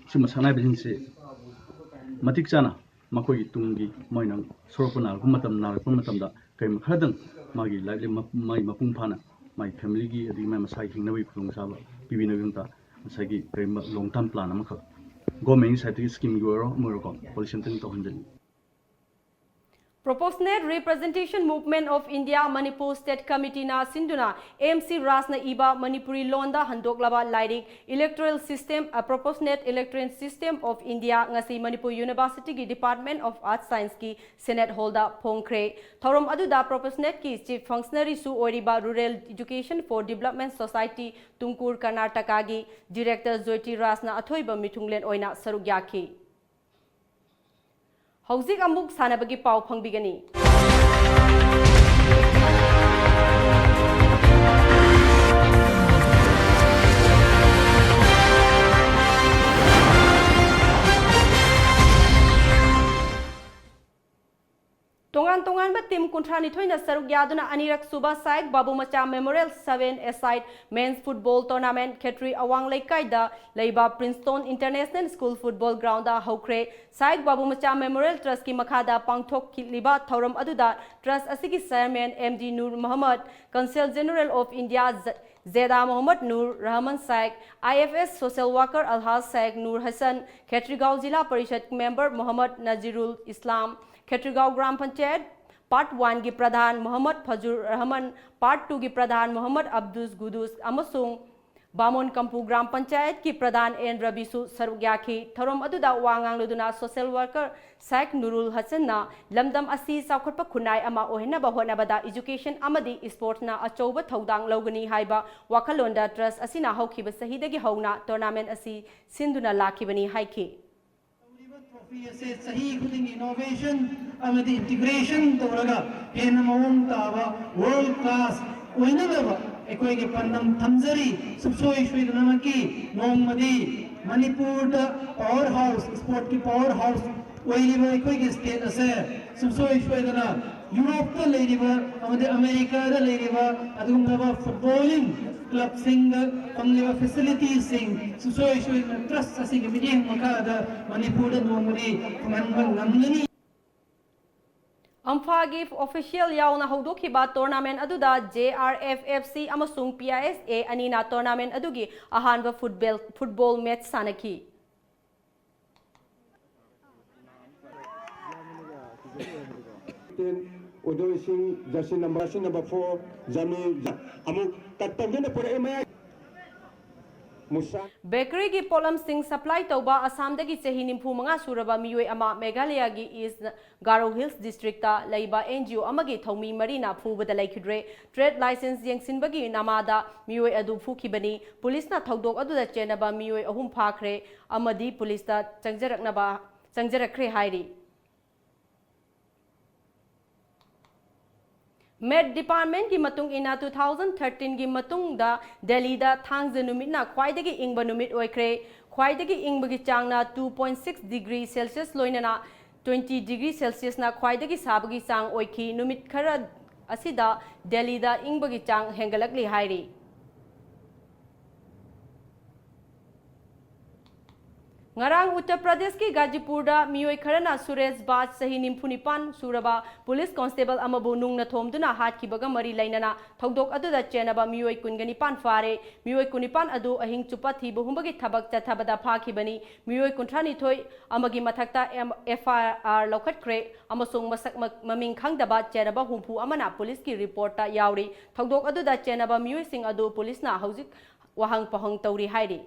ꯁꯤꯒꯨꯝꯕ ꯁꯛꯅꯥꯏꯕꯁꯤꯡꯁꯦ ꯃꯇꯤꯛ ꯆꯥꯅ ꯃꯈꯣꯏꯒꯤ ꯇꯨꯡꯒꯤ ꯃꯣꯏꯅ ꯁꯣꯔꯛꯄ ꯅꯥꯔꯛꯄ ꯃꯇꯝ, ꯅꯥꯔꯛꯄ ꯃꯇꯝꯗ ꯀꯔꯤꯒꯨꯝꯕ ꯈꯔꯗꯪ ꯃꯥꯒꯤ ꯂꯥꯏꯐ ꯃꯥꯒꯤ ꯃꯄꯨꯡ ꯐꯥꯅ ꯃꯥꯒꯤ ꯐꯦꯃꯤꯂꯤꯒꯤ ꯑꯗꯒꯤ ꯃꯥꯒꯤ ꯃꯁꯥꯒꯤ ꯍꯤꯡꯅꯕꯒꯤ ꯈꯨꯗꯣꯡꯆꯥꯕ ꯄꯤꯕꯤꯅꯕꯒꯤꯗꯃꯛꯇ ꯉꯁꯥꯏꯒꯤ ꯀꯔꯤꯒꯨꯝꯕ ꯂꯣꯡ ꯇꯔꯝ ꯄ꯭ꯂꯥꯟ ꯑꯃꯈꯛ ꯒꯣꯔꯃꯦꯟꯒꯤ ꯁꯥꯏꯠꯇꯒꯤ ꯁ꯭ꯀꯤꯝꯒꯤ ꯑꯣꯏꯔꯣ ꯑꯃ ꯑꯣꯏꯔꯣꯀꯣ ꯄꯣꯂꯤꯁꯤ ꯑꯝꯇꯪ ꯇꯧꯍꯟꯖꯅꯤꯡꯉꯤ꯫ Proportionate Representation Movement of India Manipur State Committeeꯅ ꯁꯤꯟꯗꯨꯅ ꯑꯦꯝ ꯁꯤ ꯔꯥꯖꯅ ꯏꯕ ꯃꯅꯤꯄꯨꯔꯤ ꯂꯣꯟꯗ ꯍꯟꯗꯣꯛꯂꯕ ꯂꯥꯏꯔꯤꯛ Electoral System, A Proportionate Electoral System of India ꯉꯁꯤ ꯃꯅꯤꯄꯨꯔ ꯌꯨꯅꯤꯚꯔꯁꯤꯇꯤꯒꯤ Department of Earth Scienceꯀꯤ Senate Hallꯗ ꯐꯣꯡꯈ꯭ꯔꯦ꯫ ꯊꯧꯔꯝ ꯑꯗꯨꯗ Proportionateꯀꯤ Chief Functionaryꯁꯨ ꯑꯣꯏꯔꯤꯕ Rural Education for Development Society ꯇꯨꯡꯀꯨꯔ ꯀꯔꯅꯥꯇꯀꯥꯒꯤ Director ꯖꯣꯏꯇꯤ ꯔꯥꯖꯅ ꯑꯊꯣꯏꯕ ꯃꯤꯊꯨꯡꯂꯦꯟ ꯑꯣꯏꯅ ꯁꯔꯨꯛ ꯌꯥꯈꯤ꯫ ꯍꯧꯖꯤꯛ ꯑꯃꯨꯛ ꯁꯥꯟꯅꯕꯒꯤ ꯄꯥꯎ ꯐꯪꯕꯤꯒꯅꯤ꯫ ꯇꯣꯉꯥꯟ ꯇꯣꯉꯥꯟꯕ ꯇꯤꯝ ꯀꯨꯟꯊ꯭ꯔꯥ ꯅꯤꯊꯣꯏꯅ ꯁꯔꯨꯛ ꯌꯥꯗꯨꯅ ꯑꯅꯤꯔꯛ ꯁꯨꯕ ꯁꯥꯏꯛ ꯕꯥꯕꯨ ꯃꯆꯥ Memorial Seven Aside Men's Football Tournament ꯈꯦꯇ꯭ꯔꯤ ꯑꯋꯥꯡ ꯂꯩꯀꯥꯏꯗ ꯂꯩꯕ Princetown International School Football Groundꯗ ꯍꯧꯈ꯭ꯔꯦ꯫ ꯁꯥꯏꯛ ꯕꯥꯕꯨ ꯃꯆꯥ Memorial Trustꯀꯤ ꯃꯈꯥꯗ ꯄꯥꯡꯊꯣꯛꯈꯤꯕ ꯊꯧꯔꯝ ꯑꯗꯨꯗ Trust ꯑꯁꯤꯒꯤ Chairman M D Noor Mohammad, Consul General of India ꯖ-, Jeddah Mohammad Noor Rahman Shaikh, I F S Social Worker Alhaj Shaikh Noor Hasan, Khetrigao Zila Parishad Member Mohammad Najirul Islam, Khetrigao Gram Panchayat Part Oneꯒꯤ ꯄ꯭ꯔꯙꯥꯟ ꯃꯣꯍꯝꯃꯗ ꯐꯖꯨꯔ ꯔꯍꯃꯟ, Part Twoꯒꯤ ꯄ꯭ꯔꯙꯥꯟ ꯃꯣꯍꯝꯃꯗ ꯑꯕꯗꯨꯁ ꯒꯨꯗꯨꯁ ꯑꯃꯁꯨꯡ ꯕꯥꯃꯣꯟ ꯀꯝꯄꯨ ꯒ꯭ꯔꯥꯝ ꯄꯟꯆꯥꯌꯠꯀꯤ ꯄ꯭ꯔꯙꯥꯟ ꯑꯦꯟ ꯔꯕꯤꯁꯨ ꯁꯔꯨꯛ ꯌꯥꯈꯤ꯫ ꯊꯧꯔꯝ ꯑꯗꯨꯗ ꯋꯥ ꯉꯥꯡꯂꯗꯨꯅ Social Worker ꯁꯥꯏꯛ ꯅꯨꯔꯨꯜ ꯍꯁꯟꯅ ꯂꯝꯗꯝ ꯑꯁꯤ ꯆꯥꯎꯈꯠꯄ ꯈꯨꯟꯅꯥꯏ ꯑꯃ ꯑꯣꯏꯍꯟꯅꯕ ꯍꯣꯠꯅꯕꯗ Education ꯑꯃꯗꯤ Sportsꯅ ꯑꯆꯧꯕ ꯊꯧꯗꯥꯡ ꯂꯧꯒꯅꯤ ꯍꯥꯏꯕ ꯋꯥꯈꯜꯂꯣꯟꯗ Trust ꯑꯁꯤꯅ ꯍꯧꯈꯤꯕ ꯆꯍꯤꯗꯒꯤ ꯍꯧꯅ tournament ꯑꯁꯤ ꯁꯤꯟꯗꯨꯅ ꯂꯥꯛꯈꯤꯕꯅꯤ ꯍꯥꯏꯈꯤ꯫ ꯇꯧꯔꯤꯕ trophy ꯑꯁꯦ ꯆꯍꯤ ꯈꯨꯗꯤꯡꯒꯤ innovation ꯑꯃꯗꯤ integration ꯇꯧꯔꯒ ꯍꯦꯟꯅ ꯃꯑꯣꯡ ꯇꯥꯕ world class ꯑꯣꯏꯅꯅꯕ ꯑꯩꯈꯣꯏꯒꯤ ꯄꯥꯟꯗꯝ ꯊꯝꯖꯔꯤ꯫ ꯁꯨꯡꯁꯣꯏ ꯁꯣꯏꯗꯅꯃꯛꯀꯤ ꯅꯣꯡꯃꯗꯤ ꯃꯅꯤꯄꯨꯔꯗ power house, sportꯀꯤ power house ꯑꯣꯏꯔꯤꯕ ꯑꯩꯈꯣꯏꯒꯤ state ꯑꯁꯦ ꯁꯨꯡꯁꯣꯏ ꯁꯣꯏꯗꯅ ꯌꯨꯔꯣꯞꯇ ꯂꯩꯔꯤꯕ ꯑꯃꯗꯤ ꯑꯃꯦꯔꯤꯀꯥꯗ ꯂꯩꯔꯤꯕ ꯑꯗꯨꯒꯨꯝꯂꯕ footballing clubꯁꯤꯡꯗ ꯐꯪꯂꯤꯕ facilitiesꯁꯤꯡ ꯁꯨꯡꯁꯣꯏ ꯁꯣꯏꯗꯅ Trust ꯑꯁꯤꯒꯤ ꯃꯤꯠꯌꯦꯡ ꯃꯈꯥꯗ ꯃꯅꯤꯄꯨꯔꯗ ꯅꯣꯡꯃꯗꯤ ꯐꯪꯍꯟꯕ ꯉꯝꯒꯅꯤ꯫ ꯑꯝꯐꯥꯒꯤ official ꯌꯥꯎꯅ ꯍꯧꯗꯣꯛꯈꯤꯕ tournament ꯑꯗꯨꯗ J R F F C ꯑꯃꯁꯨꯡ P I S A ꯑꯅꯤꯅ tournament ꯑꯗꯨꯒꯤ ꯑꯍꯥꯟꯕ football, football match ꯁꯥꯟꯅꯈꯤ꯫ Ten, Udoy Singh, jersey number, jersey number four, Jamil, Ja-, ꯑꯃꯨꯛ cut ꯇꯧꯗꯨꯅ ꯄꯨꯔꯛꯏ ꯃꯌꯥꯏ꯫ ꯃꯨꯁꯥ꯫ Bakeryꯒꯤ ꯄꯣꯠꯂꯝꯁꯤꯡ supply ꯇꯧꯕ ꯑꯁꯥꯝꯗꯒꯤ ꯆꯍꯤ ꯅꯤꯐꯨ ꯃꯉꯥ ꯁꯨꯔꯕ ꯃꯤꯑꯣꯏ ꯑꯃ ꯃꯦꯘꯥꯂꯌꯥꯒꯤ East Garo Hills Districtꯇ ꯂꯩꯕ N G O ꯑꯃꯒꯤ ꯊꯧꯃꯤ ꯃꯔꯤꯅ ꯐꯨꯕꯗ ꯂꯩꯈꯤꯗ꯭ꯔꯦ꯫ Trade license ꯌꯦꯡꯁꯤꯟꯕꯒꯤ ꯅꯃꯥꯗ ꯃꯤꯑꯣꯏ ꯑꯗꯨ ꯐꯨꯈꯤꯕꯅꯤ꯫ ꯄꯨꯂꯤꯁꯅ ꯊꯧꯗꯣꯛ ꯑꯗꯨꯗ ꯆꯦꯟꯅꯕ ꯃꯤꯑꯣꯏ ꯑꯍꯨꯝ ꯐꯥꯈ꯭ꯔꯦ ꯑꯃꯗꯤ ꯄꯨꯂꯤꯁꯇ ꯆꯪꯖꯔꯛꯅꯕ, ꯆꯪꯖꯔꯛꯈ꯭ꯔꯦ ꯍꯥꯏꯔꯤ꯫ Met Departmentꯀꯤ ꯃꯇꯨꯡ ꯏꯟꯅ, two thousand thirteenꯒꯤ ꯃꯇꯨꯡꯗ ꯗꯦꯜꯂꯤꯗ ꯊꯥꯡꯖ ꯅꯨꯃꯤꯠꯅ ꯈ꯭ꯋꯥꯏꯗꯒꯤ ꯏꯪꯕ ꯅꯨꯃꯤꯠ ꯑꯣꯏꯈ꯭ꯔꯦ꯫ ꯈ꯭ꯋꯥꯏꯗꯒꯤ ꯏꯪꯕꯒꯤ ꯆꯥꯡꯅ two point six degree Celsius, ꯂꯣꯏꯅꯅ twenty degree Celsiusꯅ ꯈ꯭ꯋꯥꯏꯗꯒꯤ ꯁꯥꯕꯒꯤ ꯆꯥꯡ ꯑꯣꯏꯈꯤ꯫ ꯅꯨꯃꯤꯠ ꯈꯔ ꯑꯁꯤꯗ ꯗꯦꯜꯂꯤꯗ ꯏꯪꯕꯒꯤ ꯆꯥꯡ ꯍꯦꯟꯒꯠꯂꯛꯂꯤ ꯍꯥꯏꯔꯤ꯫ ꯉꯔꯥꯡ ꯎꯠꯇꯔ ꯄ꯭ꯔꯗꯦꯁꯀꯤ ꯒꯥꯖꯤꯄꯨꯔꯗ ꯃꯤꯑꯣꯏ ꯈꯔꯅ ꯁꯨꯔꯦꯁ ꯕꯥꯖ, ꯆꯍꯤ ꯅꯤꯐꯨ ꯅꯤꯄꯥꯟ ꯁꯨꯔꯕ ꯄꯨꯂꯤꯁ ꯀꯣꯟꯁꯇꯦꯕꯜ ꯑꯃꯕꯨ ꯅꯨꯡꯅ ꯊꯣꯝꯗꯨꯅ ꯍꯥꯠꯈꯤꯕꯒ ꯃꯔꯤ ꯂꯩꯅꯅ ꯊꯧꯗꯣꯛ ꯑꯗꯨꯗ ꯆꯦꯟꯅꯕ ꯃꯤꯑꯣꯏ ꯀꯨꯟꯒ ꯅꯤꯄꯥꯟ ꯐꯥꯔꯦ꯫ ꯃꯤꯑꯣꯏ ꯀꯨꯟꯅꯤꯄꯥꯟ ꯑꯗꯨ ꯑꯍꯤꯡ ꯆꯨꯞꯄ ꯊꯤꯕ ꯍꯨꯝꯕꯒꯤ ꯊꯕꯛ ꯆꯠꯊꯕꯗ ꯐꯥꯈꯤꯕꯅꯤ꯫ ꯃꯤꯑꯣꯏ ꯀꯨꯟꯊ꯭ꯔꯥ ꯅꯤꯊꯣꯏ ꯑꯃꯒꯤ ꯃꯊꯛꯇ ꯑꯦꯝ-, F I R ꯂꯧꯈꯠꯈ꯭ꯔꯦ ꯑꯃꯁꯨꯡ ꯃꯁꯛ ꯃ-, ꯃꯃꯤꯡ ꯈꯪꯗꯕ ꯆꯦꯟꯅꯕ ꯍꯨꯝꯐꯨ ꯑꯃꯅ ꯄꯨꯂꯤꯁꯀꯤ ꯔꯤꯄꯣꯔꯠꯇ ꯌꯥꯎꯔꯤ꯫ ꯊꯧꯗꯣꯛ ꯑꯗꯨꯗ ꯆꯦꯟꯅꯕ ꯃꯤꯑꯣꯏꯁꯤꯡ ꯑꯗꯨ ꯄꯨꯂꯤꯁꯅ ꯍꯧꯖꯤꯛ ꯋꯥꯍꯪ ꯄꯥꯎꯍꯪ ꯇꯧꯔꯤ ꯍꯥꯏꯔꯤ꯫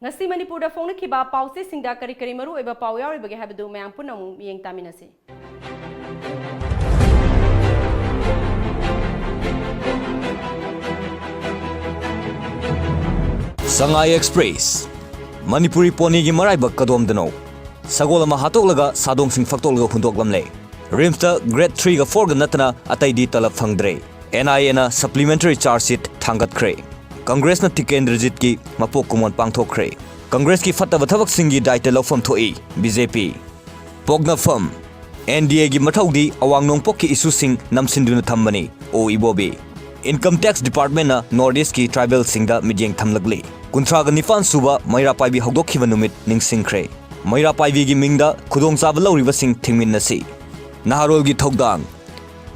ꯉꯁꯤ ꯃꯅꯤꯄꯨꯔꯗ ꯐꯣꯡꯅꯈꯤꯕ ꯄꯥꯎꯆꯦꯁꯤꯡꯗ ꯀꯔꯤ ꯀꯔꯤ ꯃꯔꯨꯑꯣꯏꯕ ꯄꯥꯎ ꯌꯥꯎꯔꯤꯕꯒꯦ ꯍꯥꯏꯕꯗꯨ ꯃꯌꯥꯝ ꯄꯨꯟꯅ ꯑꯃꯨꯛ ꯃꯤꯠꯌꯦꯡ ꯇꯥꯃꯤꯟꯅꯁꯤ꯫ ꯁꯉꯥꯏ ꯑꯦꯛꯁꯄ꯭ꯔꯦꯁ, ꯃꯅꯤꯄꯨꯔꯤ ꯄꯣꯅꯤꯒꯤ ꯃꯔꯥꯏꯕꯛ ꯀꯗꯣꯝꯗꯅꯣ? ꯁꯒꯣꯜ ꯑꯃ ꯍꯥꯠꯇꯣꯛꯂꯒ ꯁꯥꯗꯣꯡꯁꯤꯡ ꯐꯛꯇꯣꯛꯂꯒ ꯍꯨꯟꯗꯣꯛꯂꯝꯂꯦ꯫ ꯔꯤꯝꯁꯇ grade three ꯒ four ꯒ ꯅꯠꯇꯅ ꯑꯇꯩꯗꯤ ꯇꯂꯕ ꯐꯪꯗ꯭ꯔꯦ꯫ N I A ꯅ supplementary charge sheet ꯊꯥꯡꯒꯠꯈ꯭ꯔꯦ꯫ ꯀꯪꯒ꯭ꯔꯦꯁꯅ ꯇꯤꯀꯦꯟꯗ꯭ꯔꯖꯤꯠꯀꯤ ꯃꯄꯣꯛ ꯀꯨꯝꯑꯣꯟ ꯄꯥꯡꯊꯣꯛꯈ꯭ꯔꯦ꯫ ꯀꯪꯒ꯭ꯔꯦꯁꯀꯤ ꯐꯠꯇꯕ ꯊꯕꯛꯁꯤꯡꯒꯤ ꯗꯥꯏꯇ ꯂꯧꯐꯝ ꯊꯣꯛꯏ B J P꯫ ꯄꯣꯛꯅꯐꯝ, N D A ꯒꯤ ꯃꯊꯧꯗꯤ ꯑꯋꯥꯡ ꯅꯣꯡꯄꯣꯛꯀꯤ ꯏꯁꯨꯁꯤꯡ ꯅꯝꯁꯤꯟꯗꯨꯅ ꯊꯝꯕꯅꯤ, ꯑꯣ ꯏꯕꯣꯕꯤ꯫ Income Tax Department ꯅ North East ꯀꯤ tribal ꯁꯤꯡꯗ ꯃꯤꯠꯌꯦꯡ ꯊꯝꯂꯛꯂꯤ꯫ ꯀꯨꯟꯊ꯭ꯔꯥꯒ ꯅꯤꯄꯥꯟ ꯁꯨꯕ ꯃꯩꯔꯥ ꯄꯥꯏꯕꯤ ꯍꯧꯗꯣꯛꯈꯤꯕ ꯅꯨꯃꯤꯠ ꯅꯤꯡꯁꯤꯡꯈ꯭ꯔꯦ꯫ ꯃꯩꯔꯥ ꯄꯥꯏꯕꯤꯒꯤ ꯃꯤꯡꯗ ꯈꯨꯗꯣꯡꯆꯥꯕ ꯂꯧꯔꯤꯕꯁꯤꯡ ꯊꯤꯡꯃꯤꯟꯅꯁꯤ꯫ ꯅꯍꯥꯔꯣꯜꯒꯤ ꯊꯧꯗꯥꯡ꯫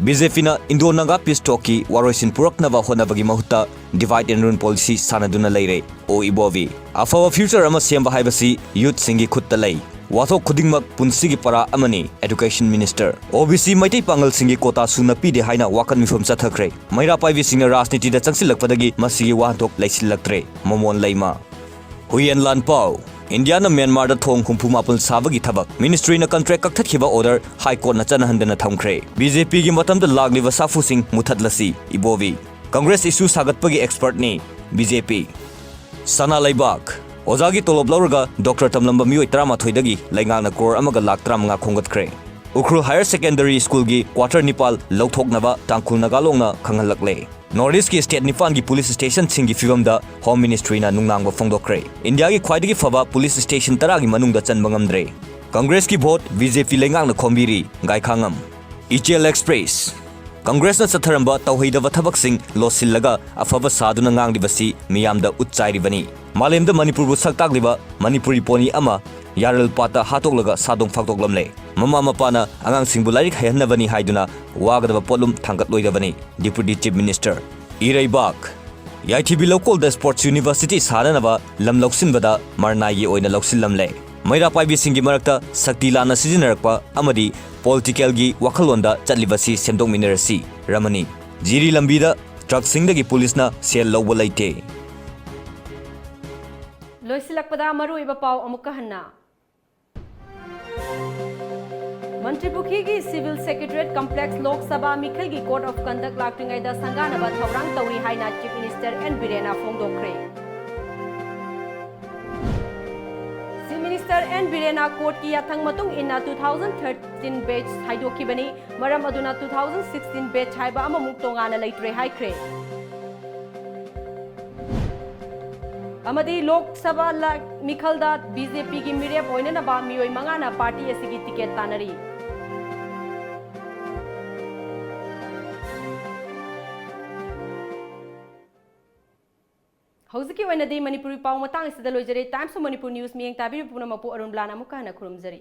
ꯕꯤ ꯖꯦ ꯄꯤꯅ Indo-Naga peace talk-ꯀꯤ ꯋꯥꯔꯣꯏꯁꯤꯟ ꯄꯨꯔꯛꯅꯕ ꯍꯣꯠꯅꯕꯒꯤ ꯃꯍꯨꯠꯇ divide and rule policy ꯁꯥꯟꯅꯗꯨꯅ ꯂꯩꯔꯦ꯫ ꯑꯣ ꯏꯕꯣꯕꯤ, ꯑꯐꯕ future ꯑꯃ ꯁꯦꯝꯕ ꯍꯥꯏꯕꯁꯤ youth-ꯁꯤꯡꯒꯤ ꯈꯨꯠꯇ ꯂꯩ꯫ ꯋꯥꯊꯣꯛ ꯈꯨꯗꯤꯡꯃꯛ ꯄꯨꯟꯁꯤꯒꯤ ꯄꯔꯥ ꯑꯃꯅꯤ꯫ Education Minister꯫ ꯑꯣ ꯕꯤ ꯁꯤ ꯃꯩꯇꯩ ꯄꯥꯉꯜꯁꯤꯡꯒꯤ quota ꯁꯨꯅ ꯄꯤꯗꯦ ꯍꯥꯏꯅ ꯋꯥꯀꯠ ꯃꯤꯐꯝ ꯆꯠꯊꯈ꯭ꯔꯦ꯫ ꯃꯩꯔꯥ ꯄꯥꯏꯕꯤꯁꯤꯡꯅ ꯔꯥꯖꯅꯤꯇꯤꯗ ꯆꯪꯁꯤꯜꯂꯛꯄꯗꯒꯤ ꯃꯁꯤꯒꯤ ꯋꯥꯍꯟꯊꯣꯛ ꯂꯩꯁꯤꯜꯂꯛꯇ꯭ꯔꯦ꯫ ꯃꯃꯣꯟ ꯂꯩꯃ꯫ ꯍꯨꯏꯌꯦꯟ ꯂꯥꯟ ꯄꯥꯎ꯫ ꯏꯟꯗꯤꯌꯥꯅ ꯃ꯭ꯌꯥꯟꯃꯥꯔꯗ ꯊꯣꯡ ꯍꯨꯝꯐꯨ ꯃꯥꯄꯜ ꯁꯥꯕꯒꯤ ꯊꯕꯛ꯫ Ministry-ꯅ contract ꯀꯛꯊꯠꯈꯤꯕ order High Court-ꯅ ꯆꯠꯅꯍꯟꯗꯅ ꯊꯝꯈ꯭ꯔꯦ꯫ ꯕꯤ ꯖꯦ ꯄꯤꯒꯤ ꯃꯇꯝꯗ ꯂꯥꯛꯂꯤꯕ ꯁꯥꯐꯨꯁꯤꯡ ꯃꯨꯊꯠꯂꯁꯤ꯫ ꯏꯕꯣꯕꯤ꯫ Congress issue ꯁꯥꯒꯠꯄꯒꯤ expert-ꯅꯤ ꯕꯤ ꯖꯦ ꯄꯤ꯫ ꯁꯅꯥ ꯂꯩꯕꯥꯛ꯫ ꯑꯣꯖꯥꯒꯤ ꯇꯣꯂꯣꯞ ꯂꯧꯔꯒ doctor ꯇꯝꯂꯝꯕ ꯃꯤꯑꯣꯏ ꯇꯔꯥꯃꯥꯊꯣꯏꯗꯒꯤ ꯂꯩꯉꯥꯛꯅ crore ꯑꯃꯒ ꯂꯥꯈ ꯇꯔꯥꯃꯉꯥ ꯈꯣꯝꯒꯠꯈ꯭ꯔꯦ꯫ ꯎꯈ꯭ꯔꯨꯜ Higher Secondary School-ꯒꯤ quarter ꯅꯤꯄꯥꯜ ꯂꯧꯊꯣꯛꯅꯕ ꯇꯥꯡꯈꯨꯜ ꯅꯥꯒꯥꯂꯣꯡꯅ ꯈꯪꯍꯜꯂꯛꯂꯦ꯫ North East-ꯀꯤ state ꯅꯤꯄꯥꯟꯒꯤ police station-ꯁꯤꯡꯒꯤ ꯐꯤꯕꯝꯗ Home Ministry-ꯅ ꯅꯨꯡꯅꯥꯡꯕ ꯐꯣꯡꯗꯣꯛꯈ꯭ꯔꯦ꯫ ꯏꯟꯗꯤꯌꯥꯒꯤ ꯈ꯭ꯋꯥꯏꯗꯒꯤ ꯐꯕ police station ꯇꯔꯥꯒꯤ ꯃꯅꯨꯡꯗ ꯆꯟꯕ ꯉꯝꯗ꯭ꯔꯦ꯫ Congress-ꯀꯤ vote ꯕꯤ ꯖꯦ ꯄꯤ ꯂꯩꯉꯥꯛꯅ ꯈꯣꯝꯕꯤꯔꯤ꯫ ꯒꯥꯏꯈꯥꯉꯝ꯫ ꯏꯆꯦꯜ Express꯫ Congress-ꯅ ꯆꯠꯊꯔꯝꯕ ꯇꯧꯍꯩꯗꯕ ꯊꯕꯛꯁꯤꯡ ꯂꯣꯠꯁꯤꯜꯂꯒ ꯑꯐꯕ ꯁꯥꯗꯨꯅ ꯉꯥꯡꯂꯤꯕꯁꯤ ꯃꯤꯌꯥꯝꯗ ꯎꯠ ꯆꯥꯏꯔꯤꯕꯅꯤ꯫ ꯃꯥꯂꯦꯝꯗ ꯃꯅꯤꯄꯨꯔꯕꯨ ꯁꯛ ꯇꯥꯛꯂꯤꯕ ꯃꯅꯤꯄꯨꯔꯤ pony ꯑꯃ ꯌꯥꯔꯜ ꯄꯥꯠꯇ ꯍꯥꯠꯇꯣꯛꯂꯒ ꯁꯥꯗꯣꯡ ꯐꯥꯛꯇꯣꯛꯂꯝꯂꯦ꯫ ꯃꯃꯥ ꯃꯄꯥꯅ ꯑꯉꯥꯡꯁꯤꯡꯕꯨ ꯂꯥꯏꯔꯤꯛ ꯍꯩꯍꯟꯅꯕꯅꯤ ꯍꯥꯏꯗꯨꯅ ꯋꯥꯒꯗꯕ ꯄꯣꯠꯂꯨꯝ ꯊꯥꯡꯒꯠꯂꯣꯏꯗꯕꯅꯤ꯫ Deputy Chief Minister꯫ ꯏꯔꯩꯕꯥꯛ꯫ ꯌꯥꯏꯊꯤꯕꯤ ꯂꯧꯀꯣꯜꯗ Sports University ꯁꯥꯅꯅꯕ ꯂꯝ ꯂꯧꯁꯤꯟꯕꯗ ꯃꯔꯅꯥꯏꯒꯤ ꯑꯣꯏꯅ ꯂꯧꯁꯤꯜꯂꯝꯂꯦ꯫ ꯃꯩꯔꯥ ꯄꯥꯏꯕꯤꯁꯤꯡꯒꯤ ꯃꯔꯛꯇ ꯁꯛꯇꯤ ꯂꯥꯟꯅ ꯁꯤꯖꯤꯟꯅꯔꯛꯄ ꯑꯃꯗꯤ political-ꯒꯤ ꯋꯥꯈꯜꯂꯣꯟꯗ ꯆꯠꯂꯤꯕꯁꯤ ꯁꯦꯝꯗꯣꯛꯃꯤꯟꯅꯔꯁꯤ꯫ ꯔꯃꯅꯤ꯫ ꯖꯤꯔꯤ ꯂꯝꯕꯤꯗ truck-ꯁꯤꯡꯗꯒꯤ police-ꯅ ꯁꯦꯜ ꯂꯧꯕ ꯂꯩꯇꯦ꯫ ꯂꯣꯏꯁꯤꯜꯂꯛꯄꯗ ꯃꯔꯨꯑꯣꯏꯕ ꯄꯥꯎ ꯑꯃꯨꯛꯀ ꯍꯟꯅ꯫ ꯃꯟꯇ꯭ꯔꯤꯄꯨꯈ꯭ꯔꯤꯒꯤ Civil Secretariat Complex Lok Sabha ꯃꯤꯈꯜꯒꯤ Code of Conduct ꯂꯥꯛꯇ꯭ꯔꯤꯉꯩꯗ ꯁꯪꯒꯥꯅꯕ ꯊꯧꯔꯥꯡ ꯇꯧꯔꯤ ꯍꯥꯏꯅ Chief Minister ꯑꯦꯟ ꯕꯤꯔꯦꯟꯅ ꯐꯣꯡꯗꯣꯛꯈ꯭ꯔꯦ꯫ Chief Minister ꯑꯦꯟ ꯕꯤꯔꯦꯟꯅ court-ꯀꯤ ꯌꯥꯊꯪ ꯃꯇꯨꯡ ꯏꯟꯅ two thousand thirteen batch ꯍꯥꯏꯗꯣꯛꯈꯤꯕꯅꯤ꯫ ꯃꯔꯝ ꯑꯗꯨꯅ two thousand sixteen batch ꯍꯥꯏꯕ ꯑꯃꯃꯨꯛ ꯇꯣꯉꯥꯟꯅ ꯂꯩꯇ꯭ꯔꯦ ꯍꯥꯏꯈ꯭ꯔꯦ꯫ ꯑꯃꯗꯤ ꯂꯣꯛ ꯁꯚꯥ ꯂ-, ꯃꯤꯈꯜꯗ ꯕꯤ ꯖꯦ ꯄꯤꯒꯤ ꯃꯤꯔꯦꯞ ꯑꯣꯏꯅꯅꯕ ꯃꯤꯑꯣꯏ ꯃꯉꯥꯅ party ꯑꯁꯤꯒꯤ ticket ꯇꯥꯟꯅꯔꯤ꯫ ꯍꯧꯖꯤꯛꯀꯤ ꯑꯣꯏꯅꯗꯤ ꯃꯅꯤꯄꯨꯔꯤ ꯄꯥꯎ ꯃꯇꯥꯡ ꯑꯁꯤꯗ ꯂꯣꯏꯖꯔꯦ꯫ Times of Manipur News ꯃꯤꯠꯌꯦꯡ ꯇꯥꯕꯤꯔꯤꯕ ꯄꯨꯝꯅꯃꯛꯄꯨ ꯑꯔꯨꯟ ꯕ꯭ꯂꯥꯅ ꯑꯃꯨꯛꯀ ꯍꯟꯅ ꯈꯨꯔꯨꯝꯖꯔꯤ꯫